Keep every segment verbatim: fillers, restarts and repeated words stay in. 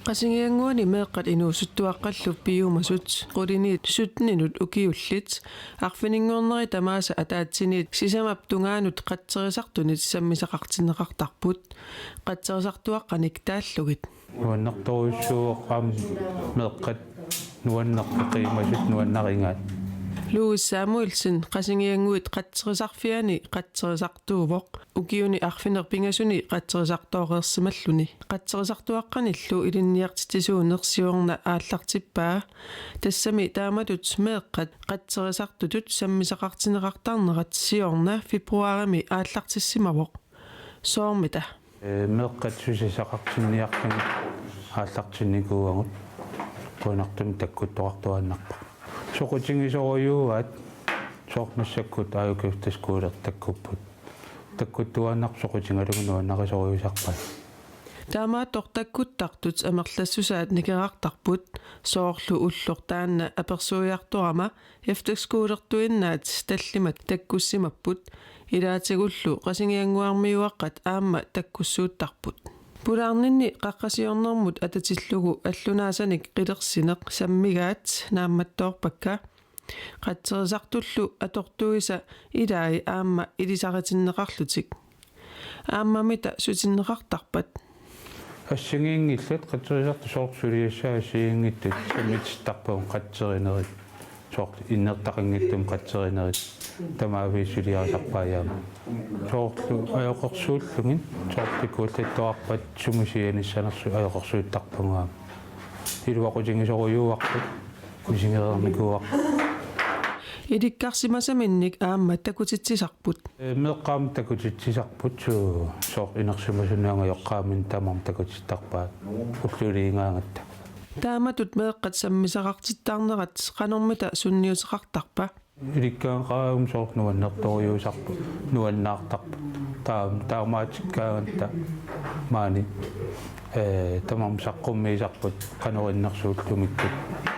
Qasingajannguani meeqqat inuusuttuaqqallu piumasut quliniit sytteninut ukiullit arfininngornerit tamaasa ataatsiniit sisamap tungaanut qatserisartunit sammisaqartinneqartarput qatserisartuaqqanik taallugit. Nuannertorujussuuvoq aamma meeqqat nuannerpoq qiimasut nuannarigaat. Louis Samuelsen Qasingajannguit qatserisarfiani qatserisartuuvoq. Ukiuni arfineq-pingasuni qatserisartooreersimalluni. Qatserisartuaqqanillu ilinniartitsisuuneq siorna aallartippaa. Tassami taamatut meeqqat qatserisartutut sammisaqartinneqartarnerat siorna februarimi aallartissimavoq. Soormita? Ee, meeqqat susassaqartinniarlugit aallartinnikuuagut. Qujanartumik takkuttoqartuaannarpoq. Soqutigisorujuuaat soorlu massakkut aajuku efterskolertut takkupput. Takkuttuaannarpoq soqutigalugu nuannarisorujussuusarpaat. Taamaattoq takkuttartut amerlassusaat nikerartarput, soorlu ulloq taanna apersuiartorama efterskolertuinnaat tallimat takkussimapput, ilaatigullu Qasingajannguarmiuaqqat aamma takkussuuttarput. Pulaarninni qaqqasiornermut atatillugu allunaasanik qilersineq sammigaat naammattoorpakka. Qatserisartullu atortuisa ilai aamma ilisaritinneqarlutik. Aammamita sutinneqartarpat? Assigiinngillat qatserisartut soorlu suliassaat assigiinngitsut sammitittarpagut qatserinerit. Soorlu innertaqanngitsumik qatserinerit. Tamaviisa suliarisarpaat aamma. Soorlu ajoqersuullugit, soorlu kuallattuarpat sumut sianissanersut ajoqersuuttarpagut aamma. Iluaqutigisorujuuarput, misigereernikuuarput. Ilikkarsimasaminnik aamma takutitsisarput. Ee, meeqqat aamma takutitsisarput, suu, soorlu inersimasunut angajoqqaamini tamarmik takutittarpaat ulluinnarni. Taamatut meeqqat sammisaqartittarnerat qanormita sunniuteqartarpa? Ilikkagaqarami soorlu nuannertorujussuusarput, nuannaartarput. Taam-, taamaatsikkaangatta maani, ee, tamarmik saqqummiisarput qanoq innersuullumikkut.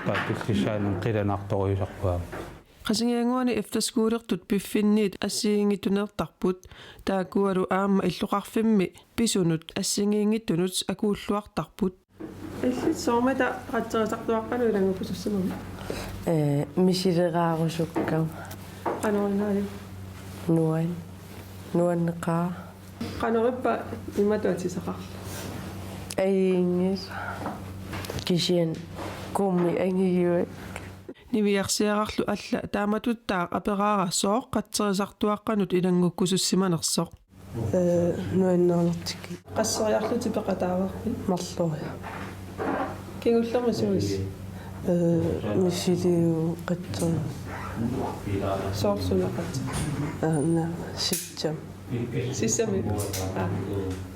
Taava tullissaanut qilanaartorujussuusarput aamma. Qasingajannguani efterskolertut piffinniit assigiinngitsuneertarput, taakkualu aamma illoqarfimmi pisunut assigiinngitsunut akuulluartarput. Illit soormita qatserisartuaqqanut ilanngukkusussimammat? Ee, misileraarusukka. Qanorinaaju? Nuan-, nuanneqaaq. Qanorippa imatut atisaqarpa? Ajunngisaa. Kisianni kuummi angigiuakka. Niviarsiararlu alla taamatuttaaq aperaara sooq qatserisartuaqqanut ilanngukkusussimanersoq. Ee, nuannernertik. Qasseriarlutit peqataavarpit? Marloriarlunga. Kingullermik suuisi? Ee, misiliuuq qatseri. Soorlu suna qatseri? Ee, na, sissami. Sissami? Aa.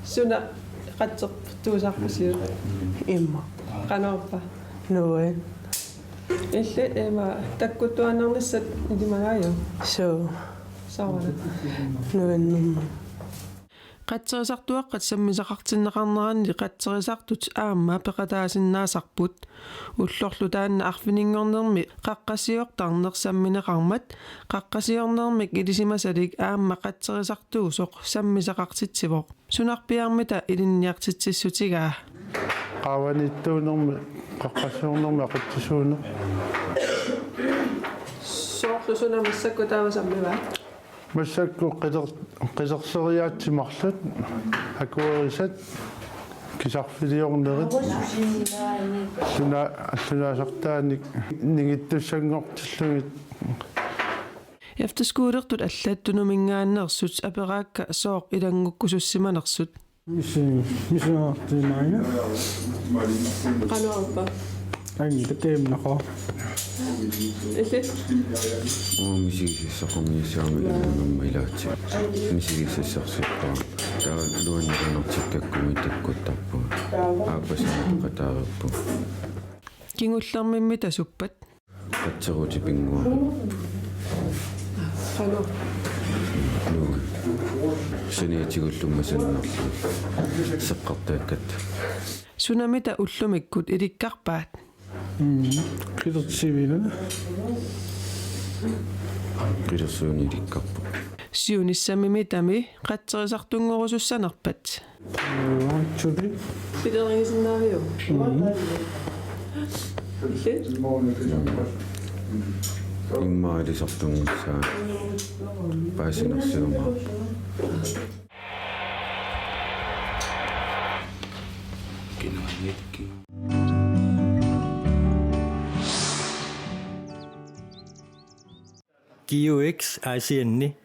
Suna qatsertuusaarpusi? Immaqa. Qanorpa? Nuan. Illit ima takkuttuaannarnissat ilimagaajuk? Suu. Sooruna? Nuannerma. Qatserisartuaqqat sammisaqartinneqarneranni qatserisartut aamma peqataasinnaasarput. Ullorlu taanna arfininngornermi qaqqasiortarneq sammineqarmat, qaqqasiornermik ilisimasalik aamma qatserisartuusoq sammisaqartitsivoq. Sunarpiarmita ilinniartitsissutigaa? Qaavaniittuunermi, qaqqasiornermi aqutsisuuneq. Soorlu suna massakkut taava sammivaat? Massakkut qiler-, qilerseriaatsit marluk, akuerisat, kisarfiliornerit, alluna-, allunaasartaanik ningittussanngortillugit. Efterskolertut allat Tunuminngaanneersut aperaakka sooq ilanngukkusussimanersut. Misi-, misigaartiimaanga. Qanorpa? Angi takiimnaqo. Illit? Uanga misigisassaqarniassaanga inuunerma ilaatigut. Misigisassarsippara. Taava nuanneqanartik takkumi takkuttarpunga. Aappassaat peqataareerpunga. Kingullermimmi tasuppat? Qatserutit pinnguarit. Qanoq? Nuu. Saniatigullu masannarlu. Seqqartaakkat. Sunamita ullumikkut ilikkarpaat? Mm. Qilersiviina. Qilersuuni ilikkarpoq. Siunissami mitami qatserisartunngorusussanerpat. Pilerigissinnaavigit? Illit? Immaqa ilisartunngussaagut. Paasinarsiumaarpoq. G U X Aasianni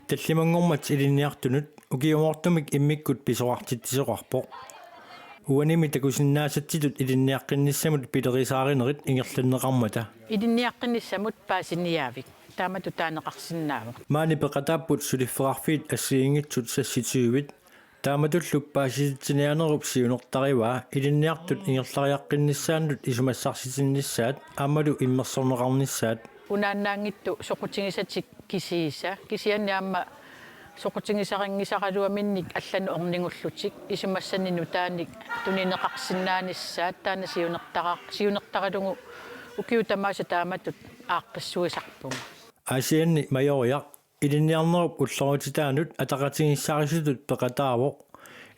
tallimanngormat ilinniartunut ukiumoortumik immikkut pisoqartitsisoqarpoq. Uanimi takusinnaasatsitut ilinniaqqinnissamut pilerisaarinerit ingerlanneqarmata. Ilinniaqqinnissamut paasiniaavik taamatut taaneqarsinnaavoq. Maani peqataapput suliffeqarfiit assigiinngitsut seksogtyvit. Taamatullu paasisitsiniaanerup siunertarivaa ilinniartut ingerlariaqqinnissaannut isumassarsitinnissaat aammalu immersorneqarnissaat. Unaannaanngitsoq soqutigisatik kisiisa, kisianni aamma soqutigisarinngisaraluaminnik allanut ornigullutik isumassanik nutaanik tunineqarsinnaanissaat, taanna siunertara-, siunertaralugu ukiut tamaasa taamatut aaqqissuisarpugut. Aasianni Majoriaq ilinniarnerup ullorutitaanut ataqatigiissarisutut peqataavoq.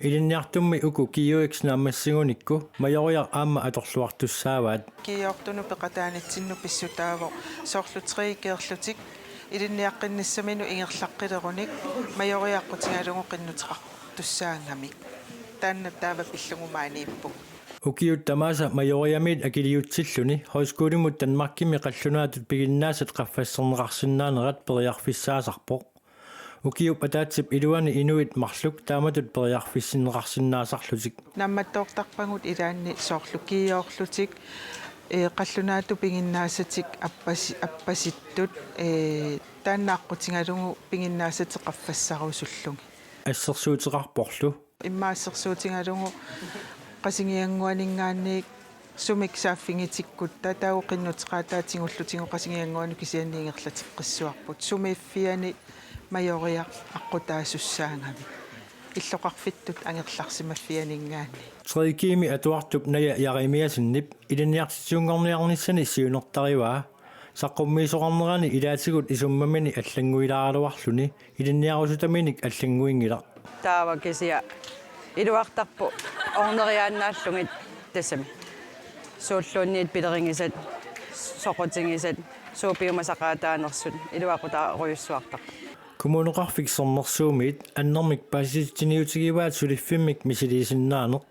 Ilinniartummi uku G U X naammassigunikku Majoriaq aamma atorluartussaavaat. Ukiortunut peqataanitsinnut pissutaavoq soorlu tre G-erlutik ilinniaqqinnissaminut ingerlaqqilerunik Majoriaq aqqutigalugu qinnuteqartussaammat. Taanna taava pillugu maaniippugut. Ukiut tamaasa Majoriamiit akiliutsilluni Højskolimut Danmarkimi qallunaatut piginnaasat qaffasserneqarsinnaanerat periarfissaasarpoq. Ukiup ataatsip iluani inuit marluk taamatut periarfissinneqarsinnaasarlutik. Naammattoortarpagut ilaanni soorlu G-erlutik, ee, qallunaatut piginnaasatik appasi-, appasittut, ee, taanna aqqutigalugu piginnaasatik qaffassarusullugit. Assersuuteqarporlu. Immaqa assersuutigalugu Qasigiannguaninngaanniit sumik saaffigitikkutta taava qinnuteqaataa tigullutigu Qasigiannguanut kisianni ingerlateqqissavarput. Sumiiffiani Majoriaq aqqutaasussaagami. Illoqarfittut angerlarsimaffianinngaanniit. Tre G-mi atuartup Naja Jeremiassenip ilinniartitsisunngorniarnissani siunertarivaa saqqummiisoqarnerani ilaatigut isummamini allannguilaaraluarluni ilinniarusutaminik allannguinngilaq. Taava kisianni iluartarpoq orneriaannaallugit tassami. Suulluunniit pilerigisat, soqutigisat, suut piumasaqaataanersut iluaqutaarujussuartarput. Kommuneqarfik Sermersuumiit annermik paasisitsiniutigivaat suliffimmik misiliisinnaaneq.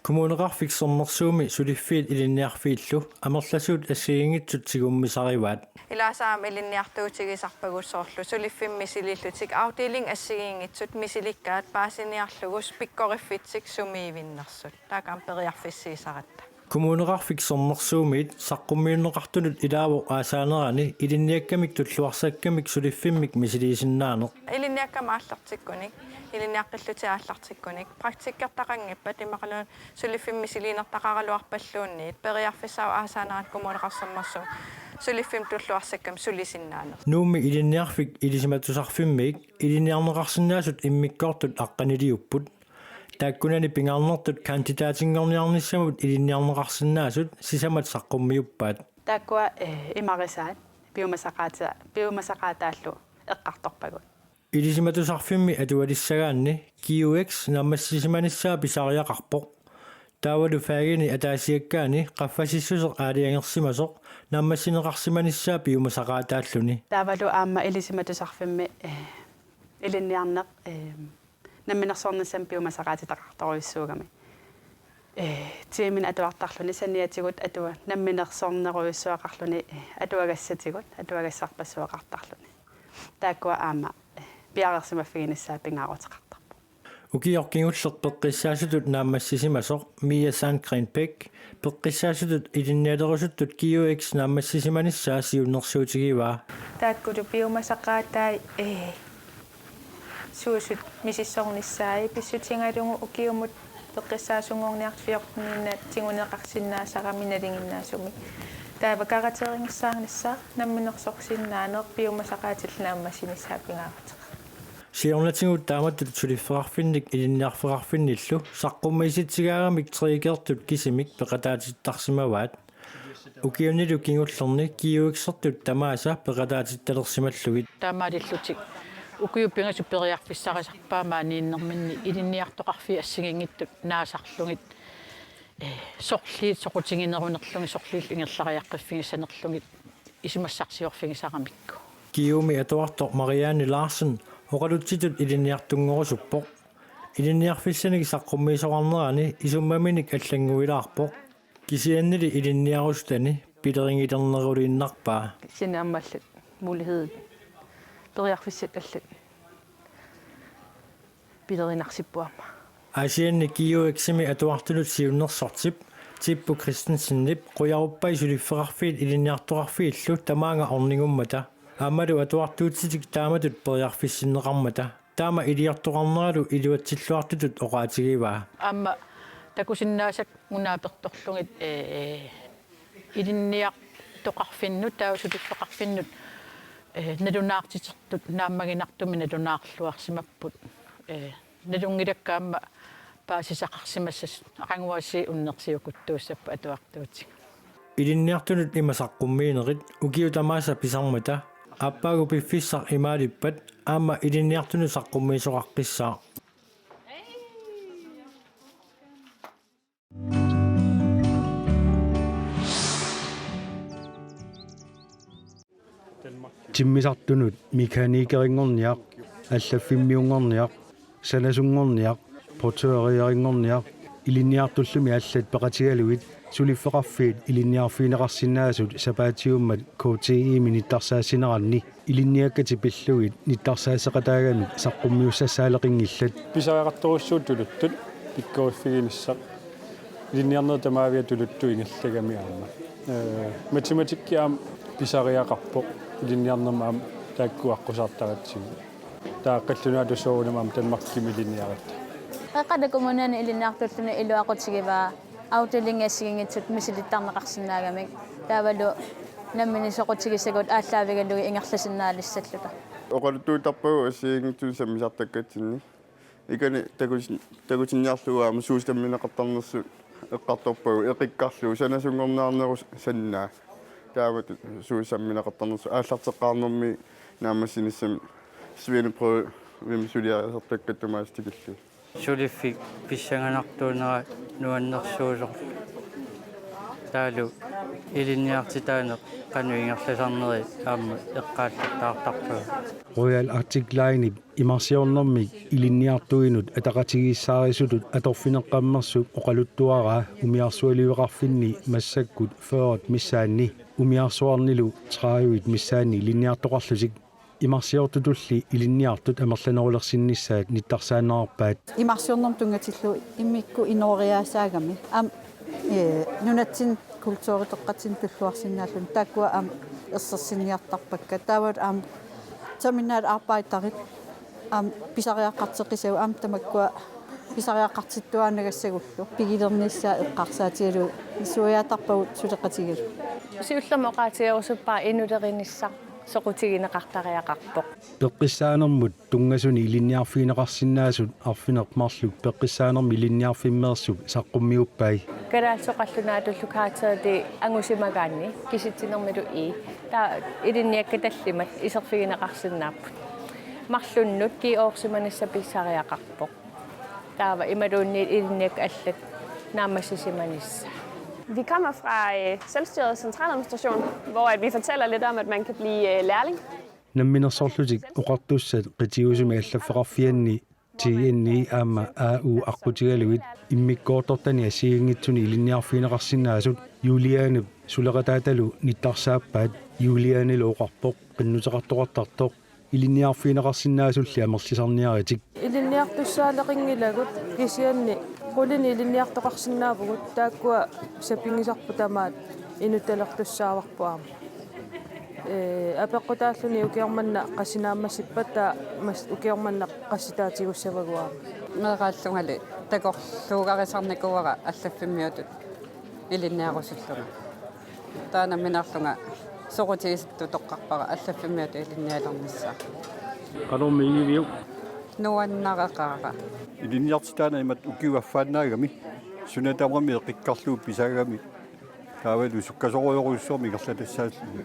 Kommuneqarfik Sermersuumi suliffiit ilinniarfiillu amerlasuut assigiinngitsut tigummisarivaat. Ilaasa aamma ilinniartuutigisarpagut soorlu suliffimmik misiliillutik afdeling assigiinngitsut misilikkaat paasiniarlugu pikkoriffitsik sumiivinnersut. Taakku aamma periarfissiisaratta. Kommuneqarfik Sermersuumiit saqqummiunneqartunut ilaavoq aasaanerani ilinniakkamik tulluarsakkamik suliffimmik misiliisinnaaneq. Ilinniakkamik aallartikkunik, ilinniaqqillutik aallartikkunik, praktikkertaqanngippat immaqaluunniit suliffimmik misiliinertaqaraluarpalluunniit periarfissaavoq aasaanerani Kommuneqarfik Sermersuumi suliffimmik tulluarsakkamik sulisinnaaneq. Nuummi Ilinniarfik Ilisimatusarfimmiit ilinniarneqarsinnaasut immikkoortut aqqaniliupput. Taakkunani pingaarnertut kandidaatinngorniarnissamut ilinniarneqarsinnaasut sisamat saqqummiuppaat. Taakkua, eh, imarisaat piumasaqaata-, piumasaqaataallu eqqartorpagut. Ilisimatusarfimmi atualissagaanni G U X naammassisimanissaa pisariaqarpoq. Taavalu fagini ataasiakkaani qaffasissuseq aalajangersimasoq naammassineqarsimanissaa piumasaqaataalluni. Taavalu aamma Ilisimatusarfimmi, eh, ilinniarneq, eh, namminersornissamik piumasaqaatitaqartorujussuugami. Eh, tiimini atuartarluni saniatigut atua-, namminersornerujussuaqarluni, eh, atuagassatigut, atuagassarpassuaqartarluni. Taakkua aamma, eh, piareersimaffiginissaat pingaaruteqartarpoq. Ukioq kingulleq peqqissaasutut naammassisimasoq Mia Sandgreen Bech peqqissaasutut ilinnialerusuttut G U X naammassisimanissaa siunnersuutigivaa. Taakkulu piumasaqaatai, eh, suusut misissornissaat pissutigalugu ukiumut peqqissaasunngorniartut fjorteniinnaq tiguneqarsinnaasarami nalinginnaasumik. Taava karakterinngissaarnissaa namminersorsinnaaneq piumasaqaatillu naammassinissaa pingaaruteqarpoq. Siornatigut taamatut suliffeqarfinnik ilinniarfeqarfinnillu saqqummiisitsigaaramik tre G-ertut kisimik peqataatittarsimavaat. Ukiunilu kingullerni G U X-ertut tamaasa peqataatittalersimallugit. Taamaalillutik Ukiut pingasut periarfissarisarpaat maaniinnerminni ilinniartoqarfiit assigiinngitsut naasarlugit, eh, sorliit soqutiginerunerlugit, sorliit ingerlariaqqiffigissanerlugit isumassarsiorfigisaramikku. Kiumi atuartoq Marianne Larsen oqalutsitut ilinniartunngorusuppoq. Ilinniarfissanik saqqummiisoqarnerani isummaminik allannguilaarpoq. Kisiannili ilinniarusutani pilerigilerneruliinnarpaa. Kisianni aamma allat mulighed periarfissat allat pilerinarsipput aamma. Aasianni G U X-imi atuartunut siunnersortip Tippu Christensenip qujaruppai suliffeqarfiit ilinniartoqarfiillu tamaanga ornigummata. Aammalu atuartuutitik taamatut periarfissinneqarmata. Taama iliortoqarneralu iluatsilluartutut oqaatigivaa. Aamma takusinnaasakka una apertorlugit, eh, ilinniartoqarfinnut, taava suliffeqarfinnut, eh, nalunaartitertut naammaginartumik nalunaarluarsimapput. Eh, nalunngilakka aamma paasisaqarsimassasut, aqaguasiit unnersiukuttuussapput atuartuutigut. Ilinniartunut ima saqqummiinerit ukiut tamaasa pisarmata, aappaagu piffissaq imaalippat aamma ilinniartunut saqqummiisoqaqqissaaq. Timmisartunut mekanikerinngorniaq, allaffimmiunngorniaq, sanasunngorniaq, portørierinngorniaq, ilinniartullumi allat peqatigalugit suliffeqarfiit ilinniarfigineqarsinnaasut sapaatiummat K T I-mi nittarsaassineranni ilinniakkatik pillugit nittarsaaseqataagamik saqqummiussassaaleqinngillat. Pisariaqartorujussuuvoq tuluttut pikkoriffiginissaq. Ilinniarnerit tamaviat tuluttut ingerlagami aamma. Eh, matematikki aamma pisariaqarpoq ilinniarnermi aamma taakku aqqusaartaratsigu. Taava qallunaatut soorunami aamma Danmarkimi ilinniarutta. Qeqqata Kommuniani ilinniartulluni iluaqutigivaa afdelingi assigiinngitsut misilittarneqarsinnaagamik. Taavalu nammineq soqutigisagut aallaavigalugit ingerlasinnaalissalluta. Oqaluttuuttarpagut assigiinngitsunik sammisartakkatsinnik. Ikani takutin-, takutinniarlugu aamma suut sammineqartarnersut eqqartorpagut, eqikkarlugu sanasunngorniarnerup sannaa. Taamatut suut sammineqartarnersut aallarteqqaarnermi naammassinissamut svineprøvemi suliarisartakkatut tamaasa tikillugu. Suliffik pissanganartuunera nuannersuusoq. Taavalu ilinniartitaaneq qanoq ingerlasarneri aamma eqqaallattaartarpagut. Royal Arctic Line-ip imarsiornermik ilinniartuinut ataqatigiissaarisutut atorfineqqammersup oqaluttuaraa umiarsualiveqarfinni massakkut fyrret missaanni, umiarsuarnilu tredivet missaanni ilinniartoqarlutik. Imarsiortutulli ilinniartut amerlanerulersinnissaat nittarsaannerarpaat. Imarsiornermut tunngatillugu immikkut inooriaasaagami. Aamma, ee, nunatsinni kulturitoqqatsinni tulluarsinnaalluni. Taakkua aamma ersersinniartarpakka. Taavalu aamma terminalarbejderit aamma pisariaqarteqqisagut aamma tamakkua pisariaqartittuaannagassagullu. Pigilernissaa eqqarsaatigalugu suiaatarpagut suleqatigiillu. Siullermik oqaatigerusuppara inulerinissaq soqutigineqartariaqarpoq. Peqqissaanermut tunngasunik ilinniarfigineqarsinnaasut arfineq-marluk peqqissaanermik ilinniarfimmeersup saqqummiuppai. Kalaallisut qallunaatullu karakterit angusimagaanni kisitsinermilu ii. Taava ilinniakkat tallimat iserfigineqarsinnaapput. Marlunnut G-orsimanissaq pisariaqarpoq. Taava imaluunniit ilinniakkat allat naammassisimanissaat. Vi kommer fra øh, Selvstyrets Centraladministration, hvor at vi fortæller lidt om, at man kan blive øh, lærling. Namminersorlutik oqartussat qitiusumi allaffeqarfianni T N I aamma A U aqqutigalugit immikkoortortani assigiinngitsuni ilinniarfigineqarsinnaasut Julianep suleqataatalu nittarsaappaat. Julianilu oqarpoq qinnuteqartoqartartoq ilinniarfigineqarsinnaasulli amerlisarniaritik. Ilinniartussaaleqinngilagut kisianni qulinik ilinniartoqarsinnaavugut taakkua sapinngisarput tamaat inuttalertussaavarput aamma. Ee, apeqqutaalluni ukioq manna qassit naammassippat taava mas-, ukioq manna qassitaatigussavagut aamma. Meeraallungali takorluugarisarnikuuara allaffimmiutut ilinniarusullunga. Taava nammineerlunga soqutigisatut toqqarpara allaffimmiutut ilinnialernissaa. Qanormi igiviuk? Nuannareqaara. Ilinniartitaaneq imatut ukiup affaannaagami suna tamarmi eqikkarlugu pisaagami. Taavalu sukkasoorujorujussuarmik ingerlatassaalluni,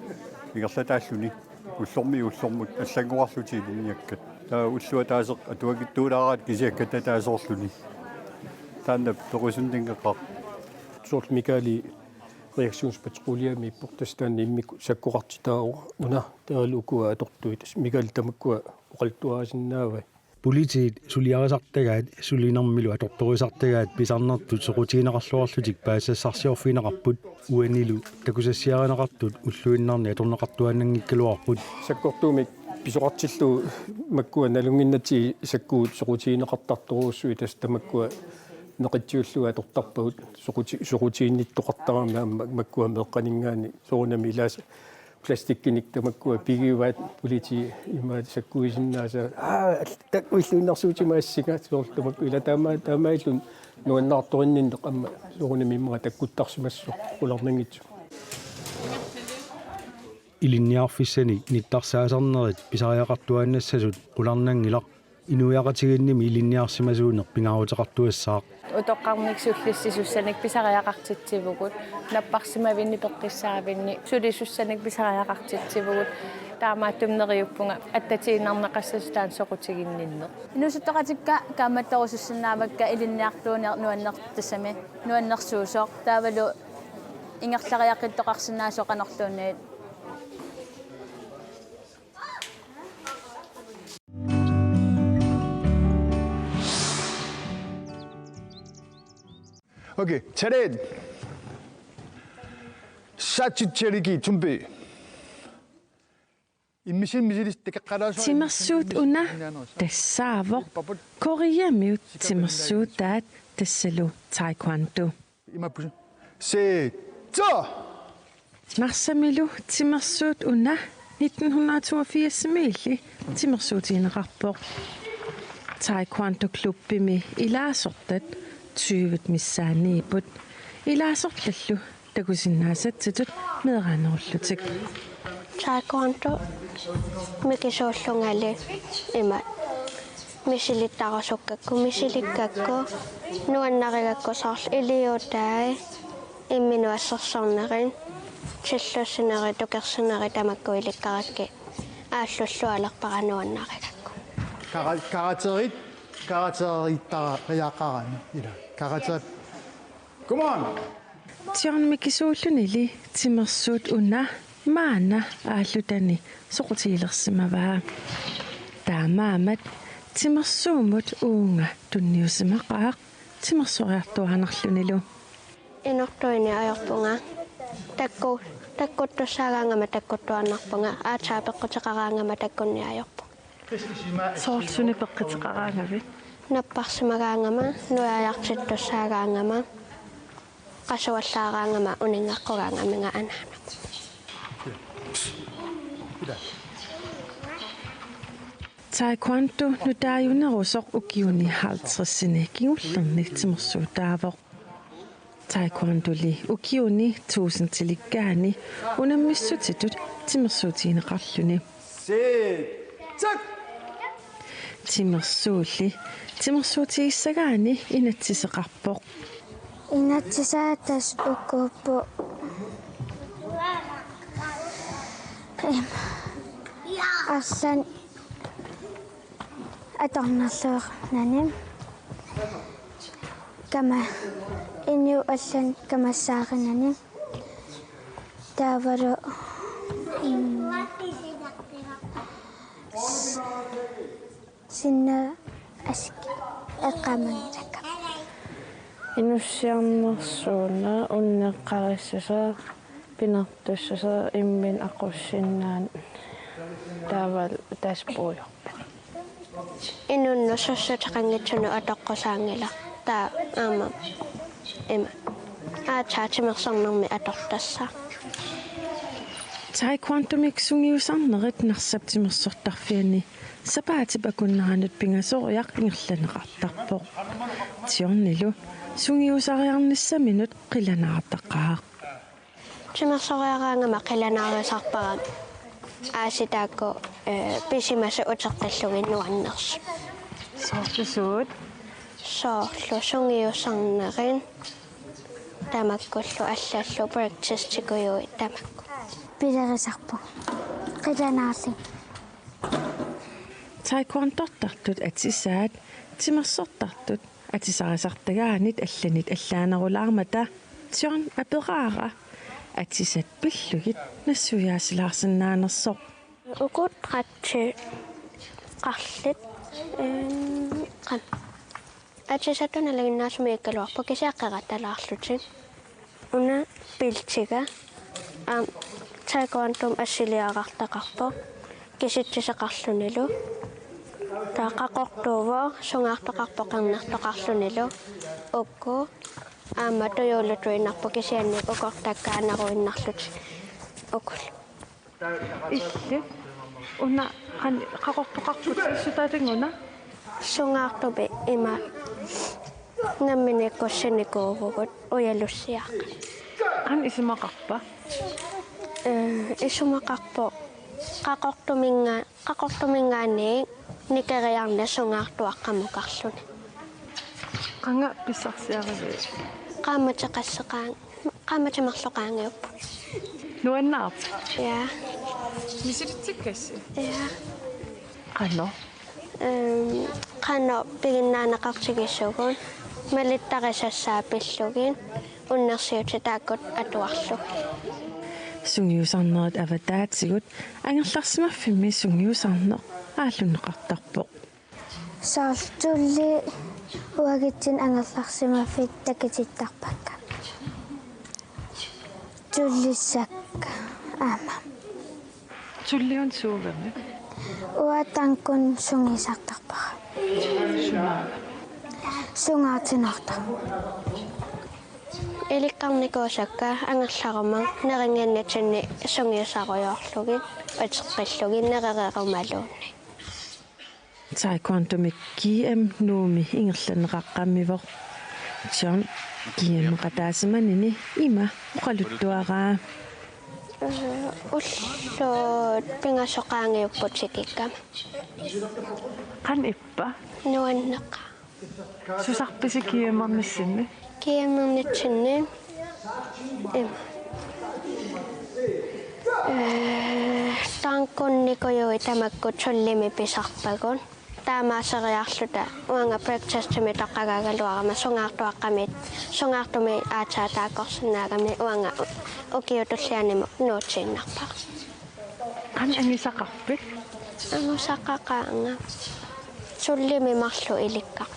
ingerlataalluni. Ullormiit ullormut allanngorarlutik ilinniakkat. Taava ulloq ataaseq atuakitsuulaaraat kisianni katataasoorluni. Taanna perusunninngaqaaq. Soorlu Mikaeli reaktionspatrulje miipportassataanni immikkut sakkoqartitaavoq una taavalu ukua atortuit. Mikaeli tamakkua oqaluttuarisinnaavai. Politiit suliarisartagaat sulinermilu atortorisartagaat pisarnertut soqutigineqarluarlutik paasisassarsiorfigineqarput uanilu takusassiarineqartut ulluinnarni atorneqartuaannanngikkaluarput. Sakkortuumik pisoqartillugu makkua nalunnginnatsigit sakkugut soqutigineqartartorujussuit tassa tamakkua neqitsiullugu atortarpagut soquti-, soqutiginnittoqartarami aamma makkua meeqqaninngaanniit soorunami ilaasa plastikkinik tamakkua pigivaat politiit imaat sakkuisinnaasaat. Aa, takkuilluinnarsuutima assinga soorlu tamakku ila taama-, taamaalilluni nuannaartorinninneq aamma soorunami immaqa takkuttarsimassaaq qularnanngitsoq. Ilinniarfissanik nittarsaasarnerit pisariaqartuaannassasut qularnanngilaq. Inuiaqatigiinnimi ilinniarsimasuuneq pingaaruteqartuassaaq. Utoqqarnik sullissisussanik pisariaqartitsivugut, napparsimavinni peqqissaavinni sulisussanik pisariaqartitsivugut, taamaattumik neriuppunga attatiinnarneqassasut taanna soqutiginninneq. Inuusuttoqatikka kaammattorusussinnaavakka ilinniartuuneq nuanner-, tassami nuannersuusoq, taavalu ingerlariaqqittooqarsinnaasoq qanorluunniit. Okay, tag det. Satchit Cheriki, tumbi. Immisin misilis tekeqqalaasua. Timersuut una tassaavoq Koreamiut timersuutaat tassalu taekwondo. Imappusi. Se, to! Narsamilu timersuut una nitten hundrede toogfirsimiilli timersuutigineqarpoq. Taekwondo-klubbimi ilaasortat tyvet missaanniipput. Ilaasortallu takusinnaasatsitut meeraanerullutik. Taekwondo mikisuullungali ima misilittarusukkakku, misilikkakku, nuannarigakku soorlu iliuutai, imminut assersornerit, tillussinerit, tukersinerit tamakku ilikkarakkit aallullualerpara nuannarigakku. Kara-, karaterit, karateriittariaqarani, ila. Karaterit. Come on! John mikisuullunili timersuut una maanna aallutani soqutigilersimavaa. Taamaammat timersuummut uunga tunniusimaqaaq timersoriartuaannarlunilu. Inortuini ajorpunga. Takku-, takkuttussaagaangama takkuttuaannarpunga. Aatsaat peqquteqaraangama takkunni ajorpunga. Soorlu suna peqquteqaraangavit? Napparsimagaangama, nuiajartittussaagaangama, qasuallaaraangama, uninngaqqugaangaminga anaanama. Taekwondo nutaajunerusoq ukiuni halvtredsini kingullerni timersuutaavoq. Taekwondoli ukiuni tusindilikkaani unammissutitut timersuutigineqarluni. Sit. Tak. Timersuulli timersuutigissagaanni inatsiseqarpoq. Inatsisaat tassa ukuupput. Em. Arlaannik atornerluinnarnani. Kama-, inuit allat kamassaarinani. Taavalu, mm, s-, sinna aski eqqaamanngilakkama. Inussiarnersuuna unneqqarissasoq, pinertussasoq, imminut aqussinnaaneq, taavalu tassa puiorpoq. Inunnut sussuteqanngitsunut atoqqusaanngilaq. Taava aamma ima aatsaat timersornermi atortassaaq. Taekwondomik sungiusarnerit Narsap timersortarfiani sapaatip akunneranut pingasoriaq ingerlanneqartarpoq. Johnnilu sungiusariarnissaminut qilanaartaqaaq. Timersoriaraangama qilanaarisarpara aasiit taakku, eh, pisimasut utertillugit nuannersut. Soorlu suut? Soorlu sungiusarnerit tamakkullu allallu practice-tikujuit tamakku. Pilerisarpunga. Qilanaarlunga. Taekwondortartut atisaat timersortartut atisarisartagaanit allanit allaanerulaarmata John aperaara atisat pillugit nassuiaasilaarsinnaanersoq. Uku trætti qarlit, ehm, qan-, atisatut nalinginnaasumik ikkaluarpoq kisianni qeratalaarlutik. Una piltiga, aamma taekwondomi assiliarartaqarpoq kisitsiseqarlunilu. Taava qaqortuuvoq, sungaartoqarpoq qernertoqarlunilu. Uku aamma tujuulutuinnarput kisianni ukortakkaaneruinnarlutik ukulu. Illit una qan-, qaqortoqarputit sutaatinnguna? Sungaartumik ima nammineq ikkussinikuuvugut ujalussiaaq. Qanoq isumaqarpa? Ee, isumaqarpoq qaqortuminnga-, qaqortuminngaanniit nikeriarneq sungaartuaqqamukarluni. Qanga pissarsiarivit? Qaammateqasseqaang-, qaammatit marluk qaangiupput. Nuannaarpa? Ja. Misilitsikkassi? Ja. Qanoq? Ehm, qanoq piginnaaneqartigisugut, malittarisassaat pillugit, unnersiutit taakkua atuarlugit. Sungiusarnerit avataatigut angerlarsimaffimmi sungiusarneq aallunneqartarpoq. Soorlu tulliit uagutsinnut angerlarsimaffik takutittarpakka. Tullissakka aamma. Tulliunik suugamik? Uanga tankuni sungiusartarpara. Sunaana? Sungaartinnartarpara. Ilikkarnikuusakka angerlaruma nerinnginnitsinni sungiusarujoorlugit, uteqqillugit nerereerumaluunniit. Taekwondomik G M Nuummi ingerlanneqaqqammivoq. John G M-eqataasimanini ima oqaluttuaraa. Ee, ullut pingasut qaangiupput tikikkama. Qanoq ippa? Nuanneqaaq. Susarpisi G M-ernissinni? G M-ernitsinni. Ima. Ee, tankunikujuit tamakku tullimi pisarpagut. Taamaaseriarluta uanga break testimik toqqagaagaluarama sungaartuaqqamit, sungaartumik aatsaat taakkorsinnaagami uanga u-, ukiut tullianni nuutiinnarpara. Qanoq angusaqarpit? Angusaqaqaanga. Tullimi marluk ilikkar-,